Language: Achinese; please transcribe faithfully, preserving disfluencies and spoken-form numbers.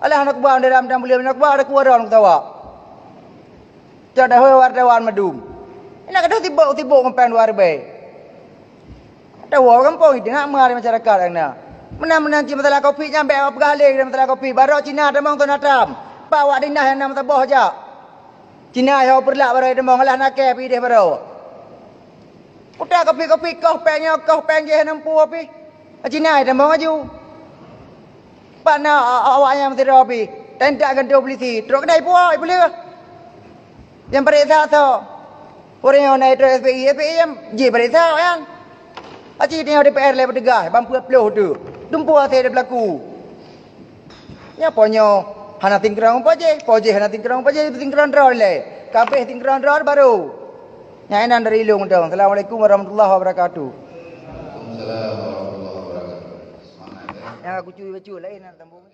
Alah, aneuk buah dalam dan buleuen aneuk buah ada kuara aneuk tawa. Cok dahôi wartawan madum. Ina kadang sibok-sibok ngon péng dua ribèe. Tawoe gampông itu nak mari masyarakat nyang na. Meunan-meunan cit masalah kopi nyan bèk awak peugah lé masalah kopi. Barô Cina tamong Donald Trump. Pak awak dinah nyang na meusaboh jak. Cina yoh peureulak barô tamong alah nakèe pih idéh barô. Utak kopi-kopi koh péng nyoe koh péng jih hana mampu pih. Cina tamong aju. Pak na a- awak nyang meusidroe pih. Tentak gantoe polisi. Trok keudai puwoe ipeuleueh. Nyang pareksa soe? Ureueng nyang na itu S P I, S P I nyang jipareksa awaknyan. Aci tanyoe D P R lé petugas, ban peuet ploh tu. Tumpu asai di pelaku. Nyan po nyoe hana singkron po jih, po jih hana singkron po jih, singkron droe lé. Kabeh singkron droe baru. Nyan inan dari Ilong dong. Assalamualaikum warahmatullahi wabarakatuh. Waalaikumsalam warahmatullahi wabarakatuh. Semangat, eh. Nyang aku cuy bacut lain nak sambung.